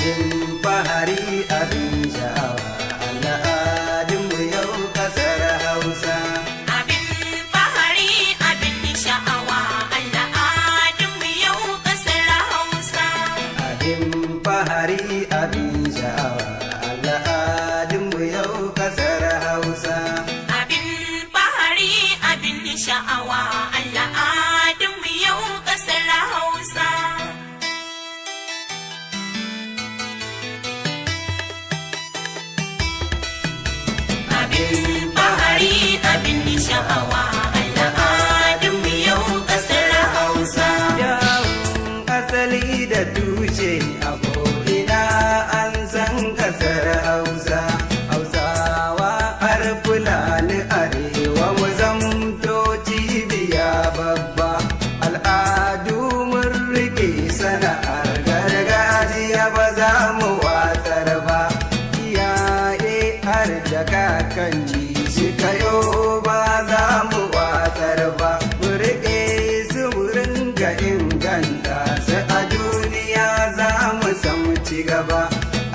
Abin fahari abin sha'awa, al'adunmu yau kasar Hausa. Abin fahari abin sha'awa, al'adunmu yau kasar Hausa. Abin fahari abin sha'awa, al'adunmu yau kasar Hausa. Abin fahari abin sha'awa, al'adunmu yau kasar Hausa. Abin fahari abin sha'awa, al'adunmu yau kasar Hausa. Yawon asali da tushe a ko'ina an san kasar Hausa. Hausawa har Fulani arewa mu zamto cibiya babba. Al'adu mun rike sana'ar gargajiya ba za mu watsar ba. Iyaye har da kakanni suka yo ba za mu watsar ba. Mu riƙe su mu ringa inganta su a duniya za mu samu ci gaba.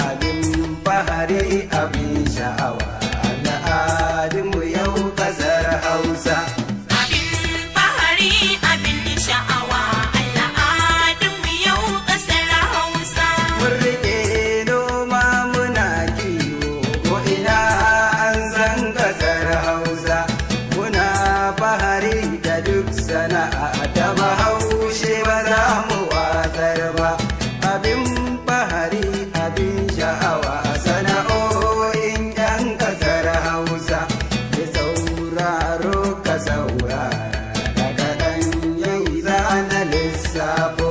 Abin fahari abin sha'awa, al'adunmu yau kasar Hausa. Abin fahari abin sha'awa, al'adunmu yau kasar Hausa. Mun riƙe noma muna kiwo ko ina an san kasar Hausa. Muna fahari da duk sana'a ta Bahaushe ba za mu watsar ba. Abin fahari abin sha'awa, sana'o'in 'yan kasar Hausa. Ya sauraro ka saurara, da kaɗan yau za na lissafo.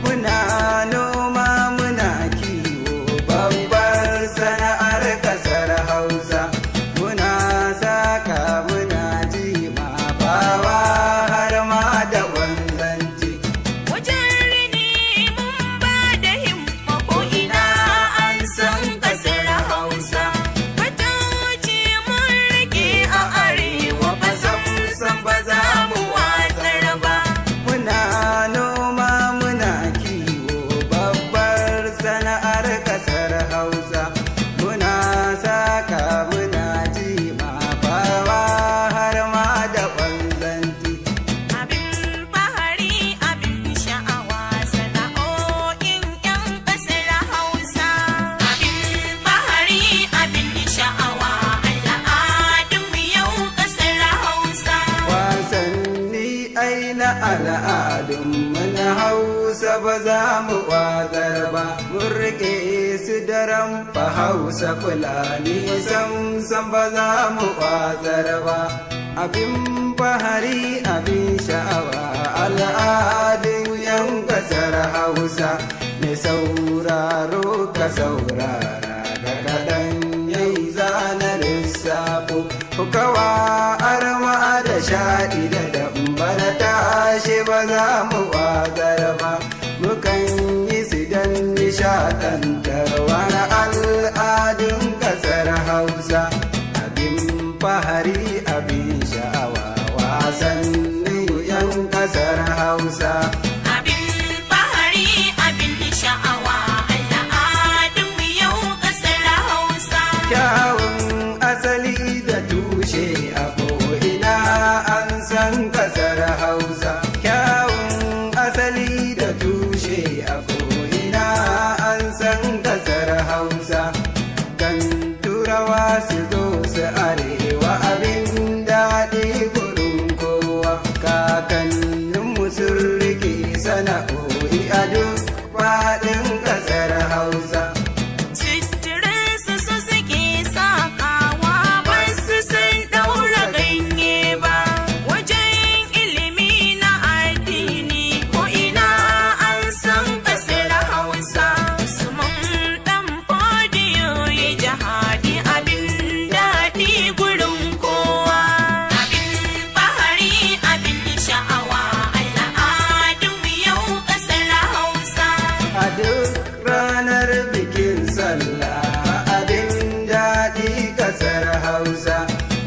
Muna noma muna kiwo, babbar sana'ar kasar Hausa. Muna saka muna jima bawa har ma da wanzanci. Wajen rini mun ba da himma ko ina an san kasar Hausa. Fatauci mun rike a arewa ba sam ba za mu watsar ba. Muna noma muna kiwo, babbar sana'ar kasar Hausa. Muna saka muna jima bawa har ma da wanzanci. Abin fahari abin sha'awa, sana'o'in 'yan kasar Hausa. Abin fahari abin sha'awa, al'adunmu yau kasar Hausa. Wasanni ai na al'adun na Hausa ba za mu watsar ba. Mun riƙe su daren fa Hausa Fulani sam sam ba za mu watsar ba. Abin fahari abin sha'awa, al'adun yan kasar Hausa. Mai sauraro ka saurara, da kaɗan yau zana lissafo. Kawa arma da shaɗi da dambara tashi ba za mu watsar ba. Mukan yi su don nishaɗantarwa na al'adun ƙasar Hausa. Abin fahari abin sha'awa, wasannin 'yan ƙasar Hausa. Abin fahari abin sha'awa, al'adunmu yau kasar Hausa. Kyawun asali da tushe a ko'ina an san kasar Hausa. Kyawun asali da tushe a ko'ina an san kasar Hausa. Kan turawa su zo su arewa abin daɗi gurin kowa. Kakanninmu sun riƙe sana'o'i a duk faɗin kasar Hausa. Sitirinsu su suke sakawa ba su san ɗaura ganye ba. Wajen ilimi na addini ko ina an san kasar Hausa. Usman ɗan Fodiyo ya jihadi abin daɗi gurin kowa. Abin fahari abin sha'awa, al'adunmu yau kasar Hausa. A duk ranar bikin sallah abin daɗi ƙasar Hausa.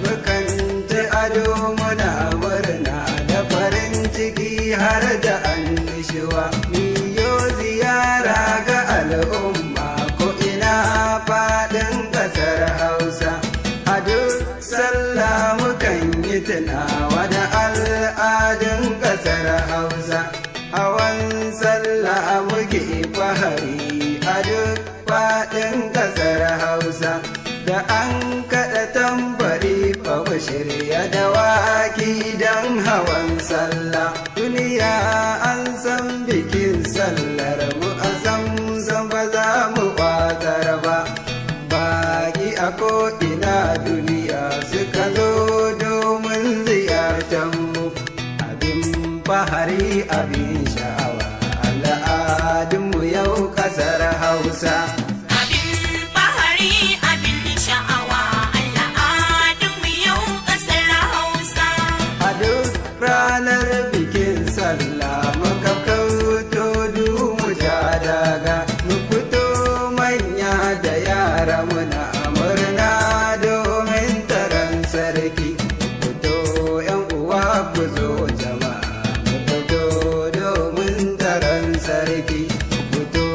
Mukan ci ado muna murna da farin ciki har da annishuwa. Miyo ziyara ga al'umma. ƙasar Hausa. Hawan sallah muke fahari a duk faɗin ƙasar Hausa. Da an kaɗa tambari fa mu shirya dawaki don hawan sallah. Duniya an san bikin sallar mu a san ba za mu watsar ba. Baki a ko'ina duniya suka zo domin ziyartar mu. Abin fahari abin sha'awa al'adunmu yau ƙasar Hausa. Abin fahari abin sha'awa al'adunmu yau ƙasar Hausa. A duk ranar bikin sallah muka kauto mu ja daga, mu fito manya da yara muna murna domin taron sarki. Fito yan uwa ku zo jama'a, mu fito domin taron sarki. Fito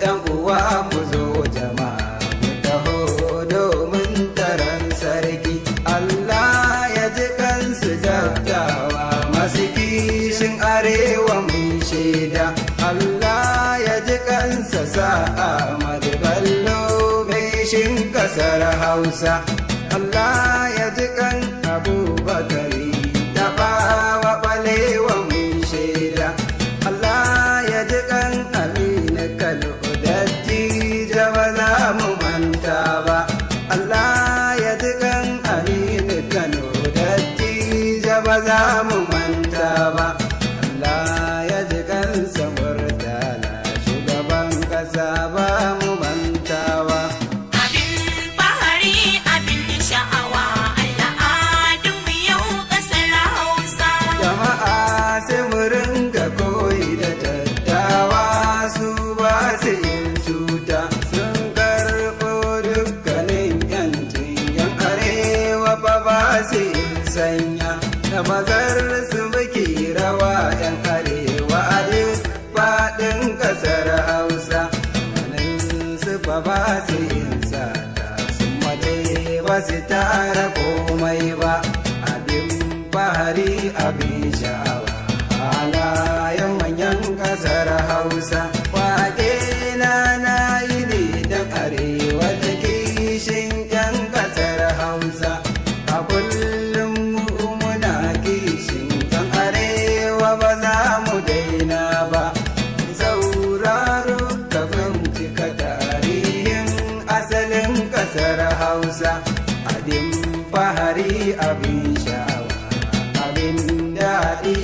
yan uwa ku zo jama'a, mu taho domin taron sarki. Allah ya ji kansu dattawa masu kishin arewa mun shaida. Allah ya ji kansa sa'a Bello shin kasar Hausa. Allah ya ji kan Abubakari Tafawa Balewa mun shaida. Allah ya ji kan Aminu Kano dattijo ba za mu manta ba. Allah ya ji kan Aminu Kano dattijo ba za mu manta ba. Allah ya ji kan Murtala shugaban kasa ba mu mantawa. Abin fahari abin sha'awa al'adunmu yau ƙasar Hausa. Jama'a sai mu ringa koyi da dattawa su ba su yin cuta. Sun karɓo dukkanin yancin yan arewa ba ba su yin sanya. Da mazar su muke rawa yan arewa a duk faɗin ƙasar Hausa. Wannan su ba ba su yin sata sun mace ba su tara komai ba. Abin fahari abin sha'awa halayen manyan ƙasar Hausa. Waƙe na na yi ne don arewa ta kishin 'yan ƙasar Hausa. A kullum mu muna kishin 'yan arewa ba za mu daina ba. Sauraro ka bincika tarihin asalin ƙasar Hausa. Abin fahari abin sha'awa abin daɗi.